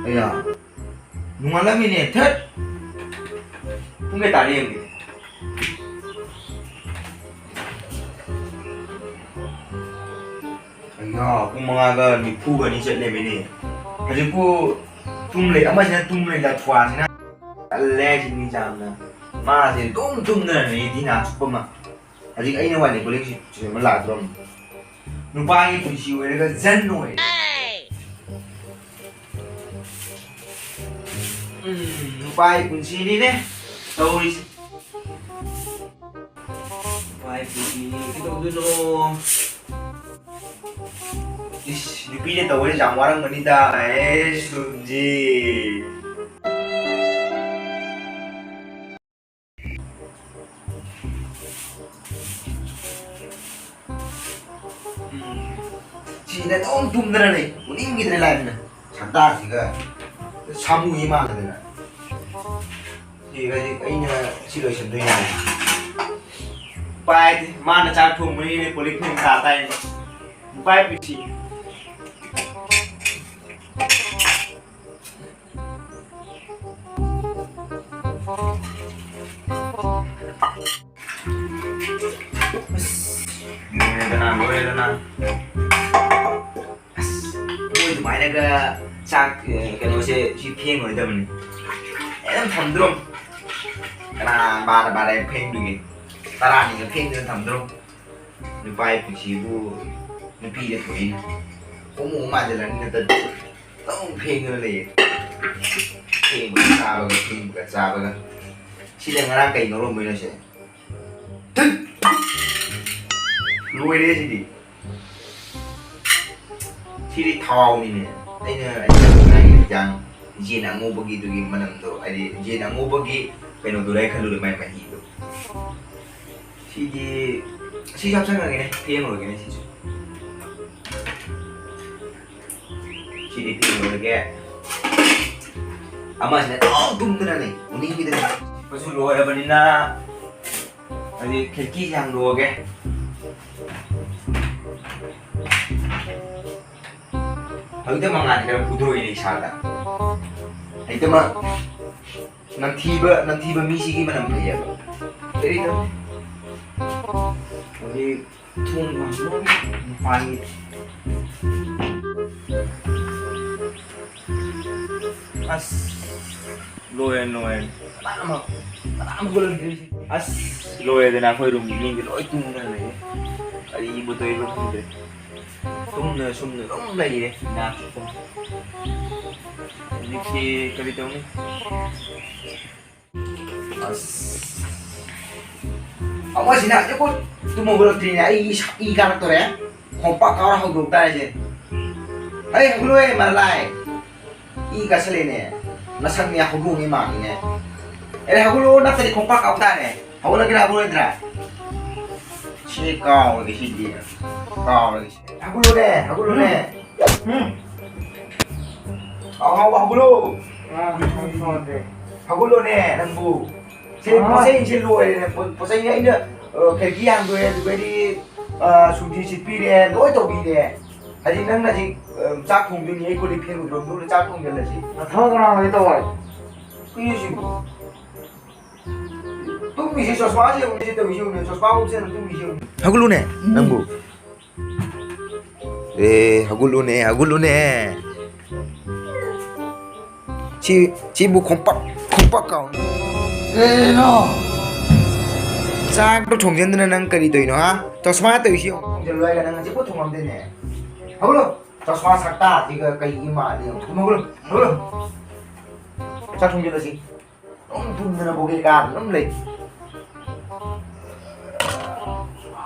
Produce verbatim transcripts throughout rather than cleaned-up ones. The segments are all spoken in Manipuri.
ꯑꯌꯥ, ꯅꯣꯡꯉꯥꯜꯂꯝꯃꯤꯅꯦ꯫ ꯊꯠ! ꯄꯨꯡ ꯀꯌꯥ ꯇꯥꯔꯦ ꯌꯦꯡꯒꯦ꯫ ꯑꯌꯥ, ꯄꯨꯡ ꯃꯉꯥꯒ ꯅꯤꯐꯨꯒ ꯑꯅꯤ ꯆꯠꯂꯦꯃꯤꯅꯦ꯫ ꯍꯧꯖꯤꯛꯄꯨ ꯇꯨꯝ ꯂꯩ, ꯑꯃꯁꯤꯅ ꯇꯨꯝ ꯂꯩ, ꯂꯥꯊ꯭ꯋꯥꯁꯤꯅ꯫ ꯇꯜꯂꯦ ꯁꯤꯗꯤ ꯌꯥꯝꯅ꯫ ꯃꯥꯁꯦ ꯑꯗꯨꯝ ꯇꯨꯝꯗꯅꯅꯦ ꯊꯤꯅ ꯆꯨꯞꯄ ꯑꯃ꯫ ꯍꯧꯖꯤꯛ ꯑꯩꯅ ꯋꯥꯅꯤ ꯀꯣꯂꯤꯛ ꯁꯤ-, ꯁꯤꯖꯤꯟꯅꯕ ꯂꯥꯛꯇ꯭ꯔꯣ? ꯅꯨꯄꯥꯒꯤ ꯄꯨꯟꯁꯤ ꯑꯣꯏꯔꯒ ꯖꯟ ꯑꯣꯏꯔꯦ꯫ ꯎꯝ, ꯅꯨꯄꯥꯒꯤ ꯄꯨꯟꯁꯤꯅꯤꯅꯦ ꯇꯧꯔꯤꯁꯦ꯫ ꯅꯨꯄꯥꯒꯤ ꯄꯨꯟꯁꯤꯅꯤ, ꯀꯩꯗꯧꯗꯣꯏꯅꯣ? ꯏꯁ, ꯅꯨꯄꯤꯅ ꯇꯧꯕꯁꯦ ꯌꯥꯝ ꯋꯥꯔꯝꯒꯅꯤꯗ꯫ ꯑꯦ, ꯁꯨꯝꯖꯤ꯫ ꯎꯝ꯫ ꯁꯤꯅ ꯑꯗꯨꯝ ꯇꯨꯝꯗꯅ ꯂꯩ꯫ ꯎꯅꯤꯡꯈꯤꯗ꯭ꯔꯦ ꯂꯥꯏꯗꯅ꯫ ꯁꯛꯇꯥꯁꯤꯒ ꯁꯥꯃꯨꯒꯤ ꯃꯥꯟꯗꯅ꯫ ꯁꯤꯒꯗꯤ ꯑꯩꯅ ꯁꯤ ꯂꯣꯏꯁꯤꯟꯗꯣꯏꯅꯦ꯫ ꯎꯄꯥꯏ ꯂꯩꯇꯦ꯫ ꯃꯥꯅ ꯆꯥꯛ ꯊꯣꯡꯕꯅꯤꯅꯦ, ꯀꯣꯜ ꯂꯤꯛ ꯐꯦꯡ ꯇꯥ ꯇꯥꯏꯅꯦ꯫ ꯎꯄꯥꯏ ꯄꯤꯁꯤ꯫ ꯑꯁ, ꯂꯣꯏꯔꯦꯗꯅ, ꯂꯣꯏꯔꯦꯗꯅ꯫ ꯑꯁ, ꯃꯣꯏ ꯑꯗꯨꯃꯥꯏꯅꯒ ꯆꯥꯛ, ꯑꯦ, ꯀꯩꯅꯣꯁꯦ ꯁꯤ ꯐꯦꯡꯉꯣꯏꯗꯕꯅꯤ꯫ ꯑꯗꯨꯝ ꯊꯝꯗ꯭ꯔꯣ? ꯀꯅꯥ ꯕꯥꯔ ꯕꯥꯔ ꯐꯦꯡꯗꯣꯏꯒꯦ? ꯇꯔꯥꯅꯤꯒ ꯐꯦꯡꯗꯅ ꯊꯝꯗ꯭ꯔꯣ? ꯅꯨꯄꯥꯒꯤ ꯄꯨꯟꯁꯤꯕꯨ ꯅꯨꯄꯤꯗ ꯊꯣꯛꯏꯅ꯫ ꯍꯣꯃꯣ ꯃꯥꯟꯁꯤꯜꯂꯛꯑꯅꯤ ꯅꯠꯇ꯭ꯔꯗꯤ꯫ ꯑꯗꯨꯝ ꯐꯦꯡꯗꯅ ꯂꯩꯌꯦ꯫ ꯐꯦꯡꯕꯒ ꯆꯥꯕꯒ, ꯐꯦꯡꯕꯒ ꯆꯥꯕꯒ꯫ ꯁꯤꯗ ꯉꯔꯥꯡ ꯀꯩ ꯉꯧꯔꯝꯕꯩꯅꯣ ꯁꯦ? ꯇꯨꯠ! ꯂꯣꯏꯔꯦ ꯁꯤꯗꯤ꯫ ꯁꯤꯗꯤ ꯊꯥꯎꯅꯤꯅꯦ꯫ ꯑꯩꯅ, ꯑꯩꯅ ꯉꯔꯥꯡꯒꯤ ꯏꯟꯖꯥꯡ ꯌꯦꯟ ꯑꯉꯧꯕꯒꯤꯗꯨꯒꯤ ꯃꯅꯝꯗꯣ, ꯍꯥꯏꯗꯤ ꯌꯦꯟ ꯑꯉꯧꯕꯒꯤ ꯀꯩꯅꯣꯗꯨꯔ ꯍꯥꯏ ꯈꯜꯂꯨꯔꯦ, ꯃꯥꯏ ꯃꯍꯤꯗꯣ꯫ ꯁꯤꯗꯤ, ꯁꯤꯁꯨ ꯍꯥꯞꯆꯟꯈ꯭ꯔꯒꯦꯅꯦ, ꯐꯦꯡꯉꯨꯔꯒꯦꯅꯦ ꯁꯤꯁꯨ꯫ ꯁꯤꯗꯤ ꯐꯦꯡꯉꯨꯔꯒꯦ꯫ ꯑꯃꯁꯤꯅ ꯑꯗꯨꯝ ꯇꯨꯝꯗꯅ ꯂꯩ, ꯎꯅꯤꯡꯈꯤꯗꯅ꯫ ꯁꯤꯁꯨ ꯂꯣꯏꯔꯕꯅꯤꯅ, ꯍꯧꯖꯤꯛ ꯈꯤꯔꯀꯤꯁꯦ ꯍꯥꯡꯗꯣꯛꯑꯒꯦ꯫ ꯍꯧꯖꯤꯛꯇ ꯃꯉꯥꯜ ꯈꯔ ꯐꯨꯗꯣꯛꯏꯅꯦ ꯏꯁꯥꯗ꯫ ꯍꯦꯛꯇꯃꯛ ꯅꯝꯊꯤꯕ, ꯅꯝꯊꯤꯕ ꯃꯤꯁꯤꯒꯤ ꯃꯅꯝ ꯐꯩꯌꯦꯕ꯫ ꯀꯔꯤꯅꯣ? ꯍꯧꯖꯤꯛ ꯊꯣꯡ ꯍꯥꯡꯗꯣꯛꯑꯒ ꯃꯄꯥꯟꯒꯤ꯫ ꯑꯁ, ꯂꯣꯏꯔꯦ, ꯂꯣꯏꯔꯦ꯫ ꯀꯅꯥ ꯑꯃ, ꯀꯅꯥ ꯑꯃ ꯍꯧꯒꯠꯂꯝꯗ꯭ꯔꯤꯁꯤ꯫ ꯑꯁ, ꯂꯣꯏꯔꯦꯗꯅ, ꯑꯩꯈꯣꯏ ꯔꯨꯝꯒꯤ ꯃꯤꯗꯤ ꯂꯣꯏ ꯇꯨꯝꯗꯅ ꯂꯩꯌꯦ꯫ ꯀꯔꯤꯕꯨ ꯇꯧꯔꯤꯕ ꯈꯪꯗ꯭ꯔꯦ꯫ ꯇꯨꯝꯅ ꯁꯨꯝꯅ ꯑꯗꯨꯝ ꯂꯩꯔꯦ ꯏꯅꯥꯛꯇ꯫ ꯍꯧꯖꯤꯛꯇꯤ ꯀꯔꯤ ꯇꯧꯅꯤ? ꯑꯁ꯫ ꯑꯃꯁꯤꯅ ꯍꯧꯖꯤꯛꯐꯥꯎ ꯇꯨꯝ ꯍꯧꯒꯠꯂꯛꯇ꯭ꯔꯤꯅꯦ꯫ ꯑꯩ ꯏꯁꯥ ꯏ ꯀꯥꯔꯛꯇꯣꯔꯦ꯫ ꯈꯣꯡꯄꯥꯛ ꯀꯥꯎꯔ ꯍꯧꯗꯣꯛ ꯇꯥꯔꯦꯁꯦ꯫ ꯍꯩ, ꯍꯧꯒꯠꯂꯣꯍꯦ, ꯃꯔꯂꯥꯏ꯫ ꯏ ꯀꯥꯁꯜꯂꯦꯅꯦ꯫ ꯅꯁꯛꯅꯦ ꯍꯧꯗꯣꯡꯅꯦ ꯃꯥꯜꯂꯤꯅꯦ꯫ ꯑꯦ, ꯍꯧꯒꯠꯂꯣ, ꯅꯠꯇ꯭ꯔꯗꯤ ꯈꯣꯡꯄꯥꯛ ꯀꯥꯎ ꯇꯥꯔꯦ꯫ ꯍꯧꯒꯠꯂꯒꯦꯔꯥ, ꯍꯧꯒꯠꯂꯣꯏꯗ꯭ꯔꯥ? ꯁꯤ ꯀꯥꯎꯔꯒꯦ, ꯁꯤꯗꯤ꯫ ꯀꯥꯎꯔꯒꯦ, ꯁꯤ꯫ ꯍꯧꯒꯠꯂꯨꯅꯦ, ꯍꯧꯒꯠꯂꯨꯅꯦ꯫ ꯎꯝ꯫ ꯍꯥꯎ, ꯍꯥꯎ, ꯍꯧꯒꯠꯂꯣ꯫ ꯑꯥ, ꯍꯧꯒꯠꯂꯣꯅꯦ, ꯅꯪꯕꯨ꯫ ꯁꯤ ꯑꯥ꯫ ꯄꯣꯠꯆꯩꯁꯦ ꯂꯣꯏꯔꯦꯅꯦ꯫ ꯄꯣ-, ꯄꯣꯠꯆꯩ ꯑꯩꯅ, ꯑ, ꯈꯦꯔꯀꯤ ꯍꯥꯡꯗꯣꯛꯑꯦ, ꯑꯗꯨꯗꯩꯗꯤ, ꯑ, ꯁꯨꯝꯊꯤ ꯁꯤꯠꯄꯤꯔꯦ, ꯂꯣꯏ ꯇꯧꯕꯤꯔꯦ꯫ ꯍꯧꯖꯤꯛ ꯅꯪꯅ ꯍꯧꯖꯤꯛ, ꯑ, ꯆꯥꯛ ꯊꯣꯡꯗꯣꯏꯅꯤ, ꯑꯩ ꯀꯣꯜ ꯂꯤꯛ ꯐꯦꯡꯉꯨꯗ꯭ꯔꯣ? ꯅꯪꯅ ꯆꯥꯛ ꯊꯣꯡꯖꯜꯂꯁꯤ꯫ ꯅꯊꯧ ꯀꯅꯥ ꯂꯣꯏ ꯇꯧ ꯍꯥꯏ? ꯀꯨꯏꯔꯦ ꯁꯤꯕꯨ꯫ ꯇꯨꯝꯃꯤꯁꯤ ꯆꯣꯁꯃꯥꯁꯤ ꯌꯦꯡꯉꯨꯅꯦ, ꯁꯤ ꯇꯧꯔꯤꯁꯤ ꯌꯦꯡꯉꯨꯅꯦ, ꯆꯣꯁꯃꯥ ꯎꯞꯁꯦꯅ ꯇꯨꯝꯃꯤꯁꯤ ꯌꯦꯡꯉꯨꯅꯦ꯫ ꯍꯧꯒꯠꯂꯨꯅꯦ, ꯅꯪꯕꯨ꯫ ꯑꯦ, ꯍꯧꯒꯠꯂꯨꯅꯦ, ꯍꯧꯒꯠꯂꯨꯅꯦ꯫ ꯁꯤ, ꯁꯤꯕꯨ ꯈꯣꯡꯄꯥꯛ, ꯈꯣꯡꯄꯥꯛ ꯀꯥꯎ-, ꯀꯩꯅꯣ? ꯆꯥꯛꯇꯣ ꯊꯣꯡꯖꯤꯟꯗꯅ ꯅꯪ ꯀꯔꯤ ꯇꯧꯔꯤꯅꯣ, ꯍꯥ? ꯆꯣꯁꯃꯥ ꯇꯧꯔꯤꯁꯤ ꯌꯦꯡꯉꯨ꯫ ꯊꯣꯡꯖꯤꯜꯂꯨ ꯍꯥꯏꯔꯒ ꯅꯪ ꯍꯧꯖꯤꯛꯐꯥꯎ ꯊꯣꯡꯉꯝꯗꯦꯅꯦ꯫ ꯍꯧꯒꯠꯂꯣ꯫ ꯆꯣꯁꯃꯥ ꯁꯛꯇꯥꯁꯤꯒ ꯀꯩꯒꯤ ꯃꯥꯜꯂꯤ ꯌꯦꯡꯉꯨ꯫ ꯊꯨꯝ ꯍꯧꯒꯠꯂꯣ, ꯍꯧꯒꯠꯂꯣ꯫ ꯆꯥꯛ ꯊꯣꯡꯖꯤꯜꯂꯁꯤ꯫ ꯑꯗꯨꯝ ꯇꯨꯝꯗꯅ ꯕꯣꯒꯦ ꯀꯥꯗꯅ ꯑꯗꯨꯝ ꯂꯩ꯫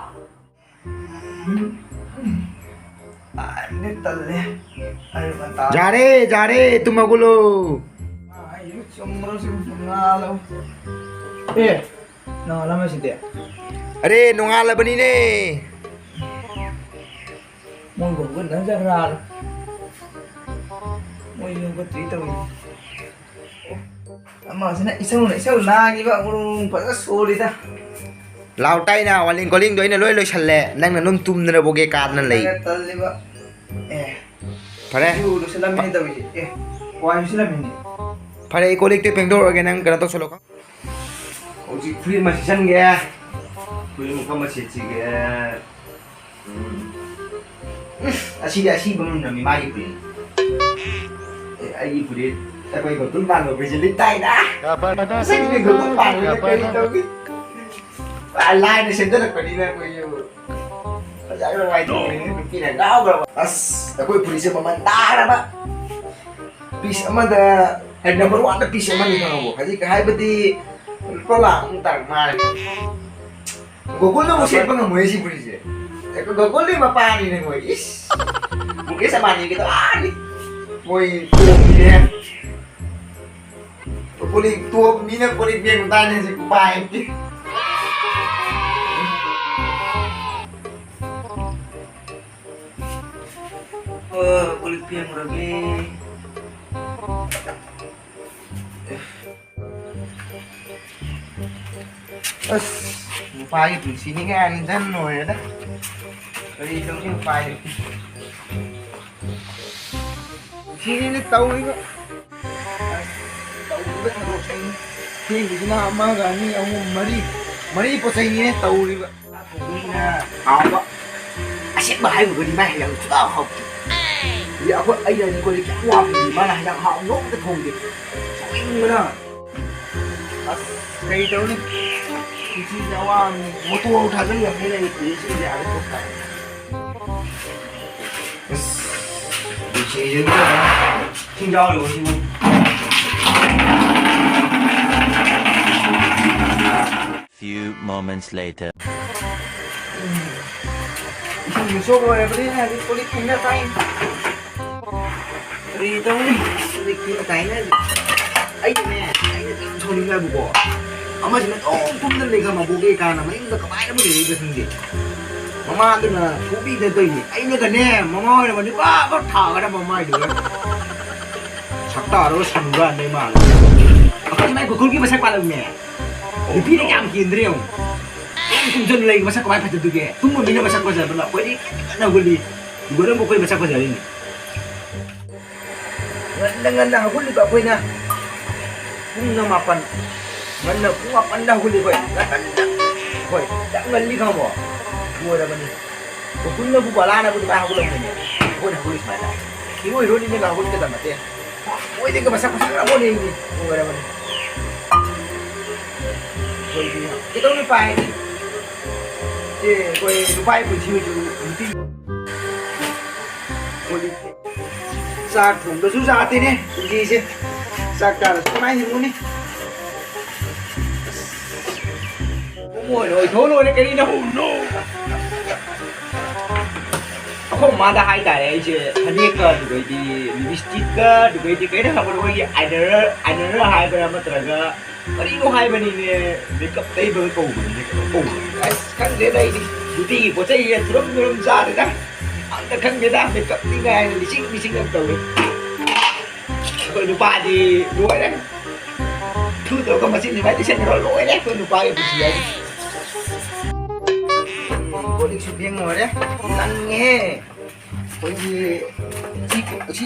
ꯑꯩꯗꯤ ꯇꯜꯂꯦ꯫ ꯑꯌꯨꯛ ꯉꯟꯇꯥ꯫ ꯌꯥꯔꯦ, ꯌꯥꯔꯦ, ꯇꯨꯝ ꯍꯧꯒꯠꯂꯣ꯫ ꯑꯩꯁꯨ ꯆꯨꯝꯕ꯭ꯔꯣ ꯁꯤꯕꯨ ꯅꯣꯡꯉꯥꯜꯂꯕ? ꯑꯦ, ꯅꯣꯡꯉꯥꯜꯂꯝꯃꯦ ꯁꯤꯗꯤ꯫ ꯑꯔꯦ, ꯅꯣꯡꯉꯥꯜꯂꯕꯅꯤꯅꯦ꯫ ꯃꯣꯏꯕꯨ ꯍꯧꯒꯠꯅꯖꯈ꯭ꯔꯥ? ꯃꯣꯏꯁꯨ ꯍꯧꯒꯠꯇ꯭ꯔꯤ ꯇꯧꯔꯤ꯫ ꯑꯃꯁꯤꯅ ꯏꯁꯧꯅ ꯏꯁꯧ ꯂꯥꯡꯉꯤꯕ, ꯎꯔꯨꯝ ꯐꯖꯅ ꯁꯣꯜꯂꯤꯗ꯫ ꯂꯥꯎ ꯇꯥꯏꯅ, ꯋꯥꯂꯤꯡ ꯀꯣꯂꯤꯡꯗꯣ ꯑꯩꯅ ꯂꯣꯏ ꯂꯣꯏꯁꯜꯂꯦ, ꯅꯪꯅ ꯑꯗꯨꯝ ꯇꯨꯝꯗꯅ ꯕꯣꯒꯦ ꯀꯥꯗꯅ ꯂꯩ꯫ ꯈꯔ ꯇꯜꯂꯤꯕ꯫ ꯑꯦ꯫ ꯐꯔꯦ꯫ ꯁꯤꯁꯨ ꯂꯣꯏꯁꯤꯜꯂꯝꯃꯦꯅꯦ ꯇꯧꯔꯤꯁꯦ꯫ ꯑꯦ, ꯋꯥꯏꯁꯨ ꯁꯤꯜꯂꯝꯃꯤꯅꯦ꯫ ꯐꯔꯦ, ꯑꯩ ꯀꯣꯜ ꯂꯤꯛꯇꯤ ꯐꯦꯡꯗꯣꯛꯎꯔꯒꯦ, ꯅꯪ ꯀꯩꯅꯣ ꯇꯧꯁꯜꯂꯣ꯫ ꯍꯧꯖꯤꯛ ꯐꯨꯔꯤꯠ ꯑꯃ ꯁꯦꯠꯆꯟꯒꯦ꯫ ꯐꯨꯔꯤꯠ ꯑꯃ ꯀꯔꯝꯕ ꯁꯦꯠꯁꯤꯒꯦ? ꯎꯝ꯫ ꯎꯝ, ꯑꯁꯤꯗꯤ ꯑꯁꯤꯕ ꯉꯝꯗ꯭ꯔꯕꯅꯤ, ꯃꯥꯒꯤ ꯐꯨꯔꯤꯠ꯫ ꯑꯦ, ꯑꯩꯒꯤ ꯐꯨꯔꯤꯠ, ꯑꯩꯈꯣꯏ ꯒꯣꯀꯨꯜ ꯄꯥꯟꯕ ꯐꯨꯔꯤꯠꯁꯦ ꯂꯤꯠ ꯇꯥꯏꯗ꯫ ꯃꯁꯛꯁꯤꯗꯤ ꯒꯣꯀꯨꯜ ꯄꯥꯟꯕꯅ ꯀꯔꯤ ꯇꯧꯅꯤ? ꯄꯨꯔꯥ ꯂꯥꯏꯅ ꯁꯦꯝꯖꯤꯜꯂꯛꯄꯅꯤꯅ ꯑꯩꯈꯣꯏꯁꯨ꯫ ꯐꯖꯈ꯭ꯔꯕ ꯍꯥꯏꯗꯤ ꯅꯨꯄꯤꯅ ꯉꯥꯎꯈ꯭ꯔꯕ꯫ ꯑꯁ, ꯑꯩꯈꯣꯏ ꯐꯨꯔꯤꯠꯁꯦ ꯃꯃꯜ ꯇꯥꯔꯕ꯫ ꯄꯤꯁ ꯑꯃꯗ, ꯍꯥꯏꯗꯤ, ꯅꯝꯕꯔ ꯋꯥꯟꯗ ꯄꯤꯁ ꯑꯃꯅꯤ ꯈꯪꯉꯕꯣ? ꯍꯧꯖꯤꯛ ꯍꯥꯏꯕꯗꯤ ꯂꯨꯄꯥ ꯂꯥꯛ ꯑꯃꯨꯛ ꯇꯥꯔꯛ ꯃꯥꯜꯂꯦ꯫ ꯒꯣꯀꯨꯜꯅꯕꯨ ꯁꯦꯠꯄ ꯉꯝꯃꯣꯏ ꯁꯤ ꯐꯨꯔꯤꯠꯁꯦ꯫ ꯒꯣꯀꯨꯜꯗꯤ ꯃꯄꯥꯅꯤꯅꯦ ꯃꯣꯏ꯫ ꯏꯁ! ꯃꯨꯀꯦꯁ ꯑꯝꯕꯥꯅꯤꯒꯤ ꯇꯣꯉꯥꯟꯅꯤ꯫ ꯃꯣꯏ ꯇꯣꯞꯅꯤꯅꯦ꯫ ꯀꯣꯂꯤꯛ ꯇꯣꯞ ꯃꯤꯅ ꯀꯣꯂꯤꯛ ꯐꯦꯡꯕ ꯇꯥꯅꯦ ꯍꯧꯖꯤꯛ ꯎꯄꯥꯏ ꯂꯩꯇꯦ꯫ ꯑꯣ, ꯀꯣꯂꯤꯛ ꯐꯦꯡꯉꯨꯔꯒꯦ꯫ ꯑꯁ, ꯅꯨꯄꯥꯒꯤ ꯄꯨꯟꯁꯤꯅꯤ ꯀꯥꯏꯅ ꯖꯟ ꯂꯣꯏꯔꯦꯗ꯫ ꯀꯔꯤ ꯇꯧꯅꯤ, ꯎꯄꯥꯏ ꯂꯩꯇꯦ꯫ ꯁꯤꯅꯤꯅꯦ ꯇꯧꯔꯤꯕ꯫ ꯑꯁ, ꯇꯧꯔꯤꯕ ꯊꯕꯛꯁꯤꯡ꯫ ꯊꯦꯡꯒꯤꯁꯤꯅ ꯑꯃꯒ ꯑꯅꯤ, ꯑꯍꯨꯝ, ꯃꯔꯤ꯫ ꯃꯔꯤ ꯄꯣꯠ ꯆꯩꯅꯤꯅꯦ ꯇꯧꯔꯤꯕ꯫ ꯊꯣꯡꯕꯁꯤꯅ ꯍꯥꯎꯕ꯫ ꯑꯁꯦꯡꯕ ꯍꯥꯏꯔꯨꯔꯒꯗꯤ ꯃꯥꯏ ꯍꯤꯟꯖꯥꯡ ꯁꯨꯡꯍꯥꯎ ꯍꯥꯎꯇꯦ꯫ ꯍꯧꯖꯤꯛ ꯑꯩꯈꯣꯏ, ꯑꯩꯅ ꯑꯩꯈꯣꯏꯗ ꯀꯌꯥꯝ ꯋꯥꯕꯗꯤ ꯃꯥꯅ ꯍꯤꯟꯖꯥꯡ ꯍꯥꯎꯕ ꯅꯣꯡꯃꯇ ꯊꯣꯡꯗꯦ꯫ ꯁꯥꯎꯅꯤꯡꯕꯅ꯫ ꯑꯁ, ꯀꯩ ꯇꯧꯅꯤ? ꯄꯨꯟꯁꯤꯁꯦ ꯑꯋꯥꯕꯅꯤ꯫ ꯃꯣꯇꯣꯔ ꯊꯥꯖꯤꯜꯂꯕꯅꯤꯅ ꯑꯩ ꯄꯨꯟꯁꯤꯁꯦ ꯑꯥꯗ ꯊꯣꯛ ꯇꯥꯔꯦ꯫ ꯑꯁ, ꯄꯨꯟꯁꯤꯁꯦ ꯏꯁꯤꯡ ꯌꯥꯎꯔꯤꯕ ꯁꯤꯕꯨ꯫ Few moments later. ꯏꯁꯤꯡꯁꯨ ꯁꯣꯛ ꯂꯣꯏꯔꯕꯅꯤꯅ ꯍꯧꯖꯤꯛ ꯀꯣꯜ ꯂꯤꯛ ꯐꯦꯡꯅ ꯇꯥꯏ꯫ ꯀꯔꯤ ꯇꯧꯅꯤ? ꯀꯣꯜ ꯂꯤꯛ ꯐꯦꯡ ꯇꯥꯏꯅ꯫ ꯑꯩꯅꯦ, ꯑꯩꯅ ꯌꯥꯝ ꯁꯥꯎꯅꯤꯡꯉꯦꯕꯀꯣ꯫ ꯑꯃꯁꯤꯅ ꯑꯗꯨꯝ ꯇꯨꯝꯗꯅ ꯂꯩꯈ꯭ꯔ ꯃꯕꯣꯛꯀꯤ ꯀꯥꯟꯅ ꯃꯌꯨꯝꯗ ꯀꯃꯥꯏꯅ ꯑꯃꯨꯛ ꯂꯩꯔꯛꯏꯕ ꯈꯪꯗꯦ꯫ ꯃꯃꯥꯗꯨꯅ ꯐꯨꯕꯤꯗ ꯇꯧꯔꯤꯅꯤ꯫ ꯑꯩꯅꯒꯅꯦ, ꯃꯃꯥ ꯍꯣꯏꯅ ꯃꯅꯤꯄꯥ ꯑꯃ ꯊꯥꯒꯗꯕ ꯃꯃꯥꯏꯗꯨꯒ꯫ ꯁꯛꯇꯥꯗꯨꯒ ꯁꯪꯕ꯭ꯔꯥꯅꯦ ꯃꯥꯅ꯫ ꯑꯩꯈꯣꯏ ꯃꯥꯏ ꯒꯣꯀꯨꯜꯒꯤ ꯃꯁꯛ ꯄꯥꯜꯂꯝꯃꯦ꯫ ꯅꯨꯄꯤꯅ ꯀꯌꯥꯝ ꯍꯦꯟꯗ꯭ꯔꯦ ꯌꯦꯡꯉꯨ꯫ ꯌꯥꯝ ꯇꯨꯝꯖꯟ ꯂꯩ ꯃꯁꯛ ꯀꯃꯥꯏ ꯐꯖꯗꯨꯒꯦ? ꯇꯨꯝꯕ ꯃꯤꯅ ꯃꯁꯛ ꯐꯖꯕꯅ ꯑꯩꯈꯣꯏꯗꯤ ꯀꯟꯅ ꯀꯟꯅ ꯍꯧꯒꯠꯂꯤ꯫ ꯒꯣꯀꯨꯜꯅ ꯑꯃꯨꯛ ꯑꯩꯈꯣꯏ ꯃꯁꯛ ꯐꯖꯔꯤꯅꯤ꯫ ꯉꯟꯅ ꯉꯟꯅ ꯍꯧꯒꯠꯂꯤꯕ ꯑꯩꯈꯣꯏꯅ ꯄꯨꯡ ꯃꯥꯄꯟ, ꯉꯟꯅ ꯄꯨꯡ ꯃꯥꯄꯟꯗ ꯍꯧꯒꯠꯂꯤ ꯑꯩꯈꯣꯏ꯫ ꯉꯟꯃꯟꯗ ꯑꯩꯈꯣꯏ ꯌꯥꯝ ꯉꯜꯂꯤ ꯈꯪꯉꯕꯣ? ꯂꯣꯏꯔꯕꯅꯤ꯫ ꯒꯣꯀꯨꯜꯅꯕꯨ ꯕꯂꯥꯅꯕꯨ ꯑꯗꯨꯃꯥꯏꯅ ꯍꯧꯒꯠꯂꯝꯕꯅꯦ꯫ ꯑꯩꯈꯣꯏꯅ ꯍꯧꯒꯠꯂꯤ ꯁꯨꯃꯥꯏꯅ꯫ ꯍꯤꯔꯣ ꯍꯤꯔꯣꯏꯅꯤꯅꯒ ꯍꯧꯒꯠꯀꯗꯕ ꯅꯠꯇꯦ꯫ ꯃꯣꯏꯗꯒꯤ ꯃꯁꯛ ꯐꯖꯈ꯭ꯔꯕꯣꯅꯦ ꯑꯩꯗꯤ꯫ ꯂꯣꯏꯔꯕꯅꯤ꯫ ꯑꯩꯈꯣꯏꯗꯤ ꯀꯩꯗꯧꯅꯤ ꯎꯄꯥꯏ ꯂꯩꯇꯦ꯫ ꯁꯦ ꯑꯩꯈꯣꯏ ꯅꯨꯄꯥꯒꯤ ꯄꯨꯟꯁꯤ ꯑꯣꯏꯁꯨ ꯅꯨꯄꯤ ꯑꯩꯈꯣꯏꯗꯤ ꯆꯥꯛ ꯊꯣꯡꯗꯁꯨ ꯌꯥꯗꯦꯅꯦ ꯄꯨꯟꯁꯤꯁꯦ꯫ ꯆꯥꯛ ꯆꯥꯗꯁꯨ ꯀꯃꯥꯏꯅ ꯍꯤꯡꯉꯨꯅꯤ? ꯃꯣꯏꯅ ꯑꯣꯏꯊꯣꯛ ꯂꯣꯏꯔꯦ ꯀꯔꯤꯅꯣ? ꯑꯩꯈꯣꯏ ꯃꯥꯗ ꯍꯥꯏꯇꯥꯔꯦ ꯑꯩꯁꯦ ꯐꯅꯦꯛꯀ ꯑꯗꯨꯗꯩꯗꯤ ꯂꯤꯞꯁꯇꯤꯛꯀ ꯑꯗꯨꯗꯩꯗꯤ ꯀꯩꯅꯣ ꯍꯥꯏꯕꯗꯣ ꯑꯩꯈꯣꯏꯒꯤ eyeliner, eyeliner ꯍꯥꯏꯕ꯭ꯔꯥ ꯅꯠꯇ꯭ꯔꯒ ꯀꯔꯤꯅꯣ ꯍꯥꯏꯕꯅꯤꯅꯦ, ꯃꯦꯀꯞ ꯇꯩꯕꯒ ꯀꯧꯕꯅꯤꯅꯦ, ꯀꯩꯅꯣ ꯀꯧꯕꯅꯤꯅꯦ꯫ ꯑꯁ, ꯈꯪꯗꯦꯗ ꯑꯩꯗꯤ꯫ ꯅꯨꯄꯤꯒꯤ ꯄꯣꯠ ꯆꯩꯁꯦ ꯊꯨꯔꯝ ꯊꯨꯔꯝ ꯆꯥꯗꯦꯗ꯫ ꯑꯝꯇ ꯈꯪꯗꯦꯗ, ꯃꯦꯀꯞꯅꯤ ꯀꯥꯏꯅ ꯂꯤꯁꯤꯡ ꯂꯤꯁꯤꯡ ꯑꯃ ꯇꯧꯏ꯫ ꯑꯩꯈꯣꯏ ꯅꯨꯄꯥꯗꯤ ꯂꯣꯏꯔꯦ꯫ ꯊꯨ ꯇꯧꯔꯒ ꯃꯆꯤꯟ ꯁꯨꯃꯥꯏꯅ ꯇꯩꯁꯟꯈ꯭ꯔꯣ, ꯂꯣꯏꯔꯦ ꯑꯩꯈꯣꯏ ꯅꯨꯄꯥꯒꯤ ꯄꯨꯟꯁꯤ ꯍꯥꯏꯁꯦ꯫ ꯀꯣꯜ ꯂꯤꯛꯁꯨ ꯐꯦꯡ ꯂꯣꯏꯔꯦ꯫ ꯂꯪꯉꯦ꯫ ꯑꯩꯈꯣꯏꯒꯤ ꯁꯤ, ꯁꯤ,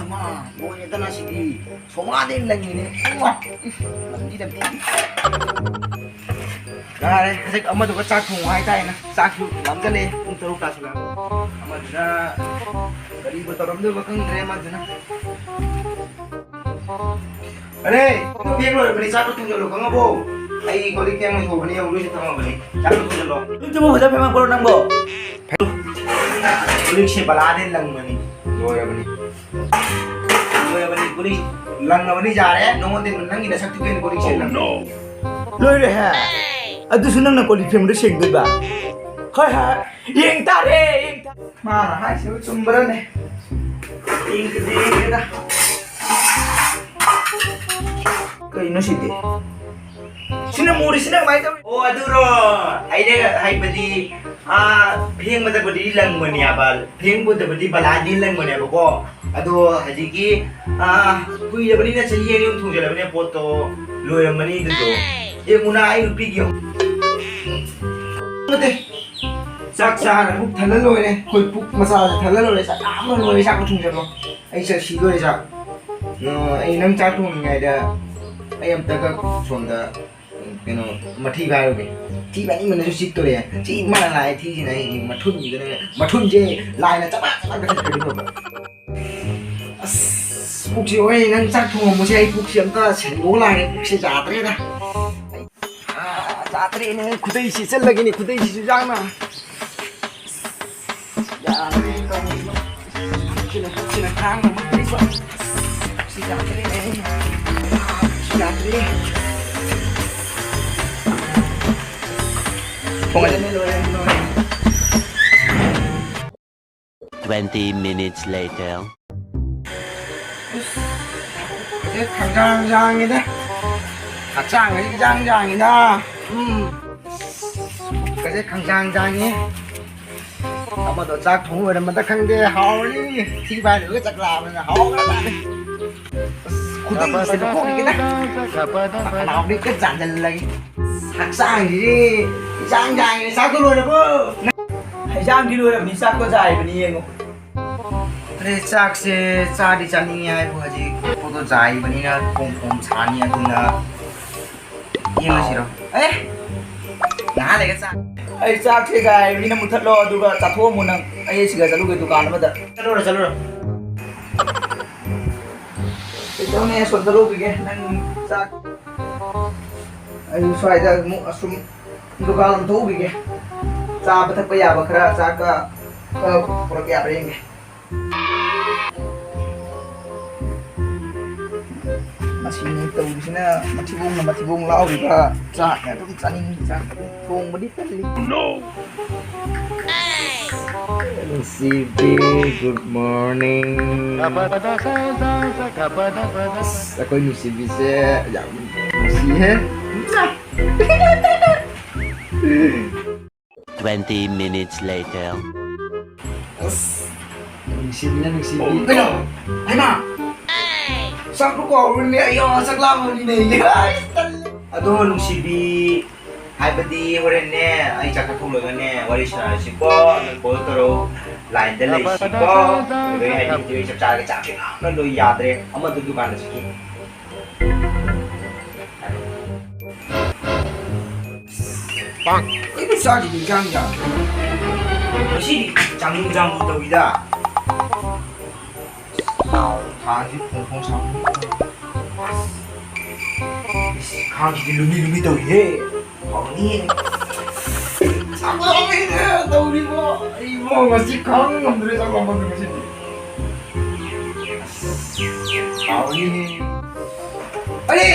ꯑꯃ, ꯂꯣꯏꯔꯦꯗꯅ ꯁꯤꯗꯤ꯫ ꯁꯣꯃꯥꯗꯩ ꯂꯪꯉꯤꯅꯦ꯫ ꯏꯃꯥ! ꯂꯪꯕꯤ, ꯂꯪꯕꯤ꯫ ꯌꯥꯔꯦ, ꯍꯧꯖꯤꯛ ꯑꯃꯗꯨꯒ ꯆꯥꯛ ꯊꯣꯡꯉꯨ ꯍꯥꯏꯇꯥꯔꯦꯅ꯫ ꯆꯥꯛꯁꯨ ꯂꯥꯝꯖꯜꯂꯛꯑꯦ, ꯄꯨꯡ ꯇꯔꯨꯛ ꯇꯥꯁꯤꯜꯂꯛꯑꯦ꯫ ꯑꯃꯗꯨꯅ ꯀꯔꯤꯕꯨ ꯇꯧꯔꯝꯗꯣꯏꯕ ꯈꯪꯗ꯭ꯔꯦ, ꯑꯃꯗꯨꯅ꯫ ꯑꯔꯦ, ꯅꯪ ꯐꯦꯡ ꯂꯣꯏꯔꯕꯅꯤ, ꯆꯥꯛꯇꯣ ꯊꯣꯡꯖꯜꯂꯣ, ꯈꯪꯉꯕꯣ? ꯑꯩ ꯀꯣꯜ ꯂꯤꯛ ꯐꯦꯡ ꯂꯣꯏꯊꯣꯛꯑꯕꯅꯤ, ꯌꯦꯡꯉꯨ, ꯂꯣꯏꯁꯤ ꯊꯝꯃꯕꯅꯤ꯫ ꯆꯥꯛꯇꯣ ꯊꯣꯡꯖꯜꯂꯣ꯫ ꯅꯪ ꯆꯨꯝꯃꯨ ꯐꯖ ꯐꯦꯡꯉꯛꯄ꯭ꯔꯣ ꯅꯪꯕꯣ? ꯀꯣꯜ ꯂꯤꯛꯁꯦ ꯕꯂꯥꯗꯩ ꯂꯪꯕꯅꯤ, ꯂꯣꯏꯔꯕꯅꯤ꯫ ꯂꯣꯏꯔꯕꯅꯤ, ꯀꯣꯜ ꯂꯤꯛ ꯂꯪꯉꯕꯅꯤ, ꯌꯥꯔꯦ꯫ ꯅꯉꯣꯟꯗ ꯅꯪꯒꯤ ꯅꯁꯛꯇꯨ ꯀꯩꯅꯣ ꯀꯣꯜ ꯂꯤꯛꯁꯦ ꯂꯪꯉꯕꯅꯤ꯫ ꯂꯣꯏꯔꯦꯍꯦ꯫ ꯑꯗꯨꯁꯨ ꯅꯪꯅ ꯀꯣꯜ ꯂꯤꯛ ꯐꯦꯡꯕꯗ ꯁꯦꯡꯗꯣꯏꯕ? ꯍꯣꯏ, ꯍꯣꯏ꯫ ꯌꯦꯡ ꯇꯥꯔꯦ, ꯌꯦꯡ ꯇꯥꯔꯦ꯫ ꯃꯥꯅ ꯍꯥꯏꯁꯤꯕꯨ ꯆꯨꯝꯕ꯭ꯔꯅꯦ? ꯌꯦꯡꯗꯗꯤ ꯌꯦꯡꯒꯦꯗ꯫ ꯀꯩꯅꯣ ꯁꯤꯗꯤ? ꯁꯤꯅ ꯃꯨꯔꯤꯁꯤꯅ ꯀꯃꯥꯏꯅ ꯇꯧꯔꯤ? ꯑꯣ, ꯑꯗꯨꯔꯣ? ꯑꯩꯅ ꯍꯥꯏꯕꯗꯤ, ꯑꯥ, ꯐꯦꯡꯕꯗꯕꯨꯗꯤ ꯂꯪꯕꯅꯦꯕ, ꯐꯦꯡꯕꯗꯕꯨꯗꯤ ꯕꯂꯥꯗꯤ ꯂꯪꯕꯅꯦꯕꯀꯣ꯫ ꯑꯗꯣ ꯍꯧꯖꯤꯛꯀꯤ, ꯑꯥ, ꯀꯨꯏꯔꯕꯅꯤꯅ ꯆꯍꯤ ꯑꯅꯤ ꯑꯍꯨꯝ ꯊꯣꯡꯖꯜꯂꯕꯅꯤꯅ ꯄꯣꯠꯇꯣ ꯂꯣꯏꯔꯝꯃꯅꯤ ꯑꯗꯨꯗꯣ꯫ ꯑꯦ, ꯃꯨꯅꯥ, ꯑꯩ ꯅꯨꯄꯤꯒꯤ ꯅꯠꯇꯦ꯫ ꯆꯥꯛ ꯆꯥꯔ ꯄꯨꯛ ꯊꯜꯂ ꯂꯣꯏꯔꯦ꯫ ꯑꯩꯈꯣꯏ ꯄꯨꯛ ꯃꯆꯥꯁꯦ ꯊꯜꯂ ꯂꯣꯏꯔꯦ꯫ ꯆꯥꯛ ꯌꯥꯝꯅ ꯂꯣꯏꯔꯦ꯫ ꯆꯥꯛ ꯊꯣꯡꯖꯜꯂꯣ꯫ ꯑꯩ ꯆꯠ ꯁꯤꯗꯣꯔꯦ ꯆꯥꯛ꯫ ꯑ, ꯑꯩ ꯅꯪ ꯆꯥꯛ ꯊꯣꯡꯉꯤꯉꯩꯗ ꯑꯩ ꯑꯝꯇꯒ ꯁꯣꯝꯗ, ꯀꯩꯅꯣ, ꯃꯊꯤ ꯐꯥꯏꯔꯨꯒꯦ꯫ ꯊꯤ ꯐꯥꯏꯅꯤꯡꯕꯅꯁꯨ ꯆꯤꯠꯇꯣꯔꯦ꯫ ꯊꯤ ꯃꯥꯅ ꯂꯥꯛꯑꯦ, ꯊꯤꯁꯤꯅ ꯑꯩꯒꯤ ꯃꯊꯨꯟꯁꯤꯗꯅꯦ, ꯃꯊꯨꯟꯁꯦ ꯂꯥꯏꯅ ꯆꯕꯥꯛ ꯆꯕꯥꯛ ꯀꯛꯊꯠꯈ꯭ꯔꯗꯤ ꯐꯕ꯫ ꯑꯁ, ꯄꯨꯛꯁꯤ, ꯍꯣꯏ, ꯅꯪ ꯆꯥꯛ ꯊꯣꯡꯉꯝꯃꯣꯁꯦ, ꯑꯩ ꯄꯨꯛꯁꯤ ꯑꯝꯇ ꯁꯦꯡꯗꯣꯛ ꯂꯥꯛꯑꯦ, ꯄꯨꯛꯁꯤ ꯌꯥꯗ꯭ꯔꯦꯗ꯫ ꯑꯥ, ꯌꯥꯗ꯭ꯔꯦꯅꯦ, ꯈꯨꯗꯩꯁꯤ ꯆꯠꯂꯒꯦꯅꯦ, ꯈꯨꯗꯩꯁꯤꯁꯨ ꯌꯥꯡꯅ꯫ ꯌꯥꯗ꯭ꯔꯦ ꯇꯧꯔꯤꯁꯤꯕꯣ꯫ ꯁꯤꯅ, ꯁꯤꯅ ꯈꯥꯡ ꯉꯝꯃꯛꯇ꯭ꯔꯤꯕ꯫ ꯁꯤ ꯌꯥꯗ꯭ꯔꯦꯅꯦ꯫ ꯁꯤ ꯌꯥꯗ꯭ꯔꯦ꯫ ꯊꯣꯡꯉꯁꯤ꯫ ꯂꯣꯏꯔꯦ, ꯂꯣꯏꯔꯦ, ꯂꯣꯏꯔꯦ꯫ Twenty minutes later. ꯁꯤ ꯈꯪꯖꯥꯡ ꯖꯥꯡꯉꯤꯗ꯫ ꯍꯛꯆꯥꯡ ꯏꯖꯥꯡ ꯖꯥꯡꯉꯤꯗ꯫ ꯎꯝ꯫ ꯀꯁꯦ ꯈꯪꯖꯥꯡ ꯖꯥꯡꯉꯤ꯫ ꯑꯃꯗꯣ ꯆꯥꯛ ꯊꯣꯡ ꯂꯣꯏꯔꯝꯃꯗ ꯈꯪꯗꯦ, ꯍꯥꯎꯔꯅꯤ꯫ ꯊꯤ ꯐꯥꯏꯔꯨꯔꯒ ꯆꯥꯛ ꯂꯥꯝꯕꯅ ꯍꯥꯎꯈ꯭ꯔꯖꯥꯠꯅꯤ꯫ ꯑꯁ, ꯈꯨꯗꯩꯁꯦ ꯂꯧꯊꯣꯛꯈꯤꯒꯦꯗ꯫ ꯈꯅꯥꯎꯗ ꯍꯦꯛꯇ ꯆꯥꯟꯁꯤꯜꯂꯒꯦ꯫ ꯍꯛꯆꯥꯡꯁꯤꯗꯤ ꯏꯆꯥꯡ ꯆꯥꯡꯉꯦ꯫ ꯆꯥꯛꯇꯣ ꯂꯣꯏꯔꯕꯣ? ꯍꯩꯖꯥꯡꯗꯤ ꯂꯣꯏꯔꯕꯅꯤ, ꯆꯥꯛꯇꯣ ꯆꯥꯏꯕꯅꯤ, ꯌꯦꯡꯉꯣ꯫ ꯑꯗꯩ ꯆꯥꯛꯁꯦ ꯆꯥꯗꯤ ꯆꯥꯅꯤꯡꯉꯦ ꯍꯥꯏꯕꯨ ꯍꯧꯖꯤꯛ ꯄꯣꯠꯇꯣ ꯆꯥꯏꯕꯅꯤꯅ ꯐꯣꯡ ꯐꯣꯡ ꯁꯥꯅꯤ, ꯑꯗꯨꯅ ꯌꯦꯡꯉꯁꯤꯔꯣ? ꯑꯦ! ꯉꯥꯏꯍꯥꯛ ꯂꯩꯔꯒ ꯆꯥ-, ꯑꯩ ꯆꯥꯛꯁꯦ ꯆꯥꯏꯕꯅꯤꯅ ꯃꯨꯊꯠꯂꯣ, ꯑꯗꯨꯒ ꯆꯥꯊꯣꯛꯑꯝꯃꯣ ꯅꯪ꯫ ꯑꯩ ꯁꯤꯒ ꯆꯠꯂꯨꯒꯦ ꯗꯨꯀꯥꯟ ꯑꯃꯗ꯫ ꯆꯠꯂꯨꯔꯣ, ꯆꯠꯂꯨꯔꯣ꯫ ꯀꯩꯗꯧꯅꯤ, ꯑꯁꯣꯝꯗ ꯂꯧꯕꯤꯒꯦ ꯅꯪ ꯆꯥꯛ꯫ ꯑꯩ ꯁ꯭ꯋꯥꯏꯗ ꯑꯃꯨꯛ ꯑꯁꯨꯝ ꯗꯨꯀꯥꯟ ꯑꯃ ꯊꯣꯛꯎꯈꯤꯒꯦ꯫ ꯆꯥꯕ ꯊꯛꯄ ꯌꯥꯕ ꯈꯔ, ꯆꯥꯛꯀ ꯈꯔ ꯄꯨꯔꯛ ꯌꯥꯕ꯭ꯔꯥ ꯌꯦꯡꯒꯦ꯫ ꯃꯁꯤꯅꯤ ꯇꯧꯔꯤꯁꯤꯅ, ꯃꯊꯤꯕꯣꯡꯅ ꯃꯊꯤꯕꯣꯡ ꯂꯥꯎꯔꯤꯕ, ꯆꯥꯛꯅ ꯑꯗꯨꯝ ꯆꯥꯅꯤꯡ, ꯆꯥꯛ ꯑꯗꯨꯝ ꯊꯣꯡꯕꯗꯤ ꯇꯜꯂꯤ꯫ ꯅꯨꯡꯁꯤꯕꯤ, good morning. ꯑꯁ, ꯑꯩꯈꯣꯏ ꯅꯨꯡꯁꯤꯕꯤꯁꯦ ꯌꯥꯝ ꯅꯨꯡꯁꯤꯍꯦ꯫ Twenty minutes later. ꯑꯁ, ꯅꯨꯡꯁꯤꯕꯤꯅ ꯅꯨꯡꯁꯤꯕꯤ꯫ ꯀꯩꯅꯣ? ꯍꯩꯃꯥ! ꯆꯥꯛꯇꯣ ꯀꯥꯎꯔꯨꯔꯤꯅꯦ꯫ ꯑꯩꯌꯥ, ꯆꯥꯛ ꯂꯥꯝꯃꯕꯅꯤꯅꯦ꯫ ꯑꯁ, ꯇꯜꯂꯦ꯫ ꯑꯗꯣ ꯅꯨꯡꯁꯤꯕꯤ, ꯍꯥꯏꯕꯗꯤ ꯍꯣꯔꯦꯟꯅꯦ, ꯑꯩ ꯆꯥꯛ ꯆꯥꯊꯣꯛꯂꯒꯅꯦ ꯋꯥꯔꯤ ꯁꯥꯟꯅꯔꯁꯤꯀꯣ, ꯅꯪ ꯀꯣꯜ ꯇꯧꯔꯛꯎ, ꯂꯥꯏꯟꯗ ꯂꯩꯁꯤꯀꯣ꯫ ꯑꯗꯨꯗꯩ ꯍꯥꯏꯗꯤ ꯍꯧꯖꯤꯛ ꯑꯩ ꯆꯞ ꯆꯥꯔꯒ ꯆꯥꯛꯁꯦ ꯂꯥꯝꯅ ꯂꯣꯏ ꯌꯥꯗ꯭ꯔꯦ, ꯑꯃꯗꯨ ꯗꯨꯀꯥꯟꯗ ꯆꯠꯈꯤ꯫ ꯀꯩꯅꯣ ꯆꯥꯛꯁꯤꯗꯤ ꯏꯟꯖꯥꯡ ꯌꯥꯗ꯭ꯔꯦ꯫ ꯉꯁꯤꯗꯤ ꯆꯥꯡꯂꯨ ꯆꯥꯡꯂꯨ ꯇꯧꯏꯗ꯫ ꯊꯥꯁꯤ ꯐꯣꯡ ꯐꯣꯡ ꯁꯥꯕ꯫ ꯏꯁ, ꯈꯥꯡꯁꯤꯗꯤ ꯂꯨꯝꯃꯤ ꯂꯨꯝꯃꯤ ꯇꯧꯏꯍꯦ꯫ ꯍꯥꯎꯅꯤꯍꯦ꯫ ꯆꯥꯛ ꯂꯥꯝꯃꯦꯅꯦ ꯇꯧꯔꯤꯕꯣ꯫ ꯑꯩꯕꯣ ꯉꯁꯤ ꯈꯥꯡ ꯉꯝꯗ꯭ꯔꯦ ꯆꯥꯛ ꯂꯥꯝꯃꯟꯗꯅ ꯉꯁꯤꯗꯤ꯫ ꯑꯁ, ꯍꯥꯎꯅꯤꯍꯦ꯫ ꯑꯔꯦ!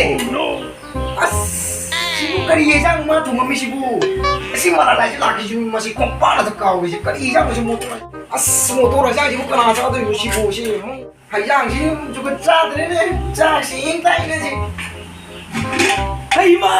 ꯑꯁ! ꯁꯤꯕꯨ ꯀꯔꯤ ꯌꯦꯟꯁꯥꯡ ꯃꯥ ꯊꯣꯡꯉꯝꯃꯤꯁꯤꯕꯨ? ꯑꯁꯤ ꯃꯔꯥ ꯂꯥꯏꯁꯤ ꯂꯥꯛꯈꯤꯁꯤ ꯃꯁꯤ ꯈꯣꯡꯄꯥꯛ ꯑꯗꯨ ꯀꯥꯎꯔꯤꯁꯤ ꯀꯔꯤ ꯌꯦꯟꯁꯥꯡꯅꯣ ꯁꯤ ꯃꯣꯇꯣ? ꯑꯁ! ꯃꯣꯇꯣ ꯍꯦꯟꯁꯥꯡꯁꯤꯕꯨ ꯀꯅꯥ ꯆꯥꯗꯣꯏꯅꯣ ꯁꯤꯕꯨ? ꯁꯤ ꯍꯩꯖꯥꯡꯁꯤ ꯖꯨꯒꯣꯠ ꯆꯥꯗ꯭ꯔꯦꯅꯦ꯫ ꯆꯥꯛꯁꯤ ꯏꯪ ꯇꯥꯏꯅꯦ ꯁꯤ꯫ ꯍꯩꯃꯥ!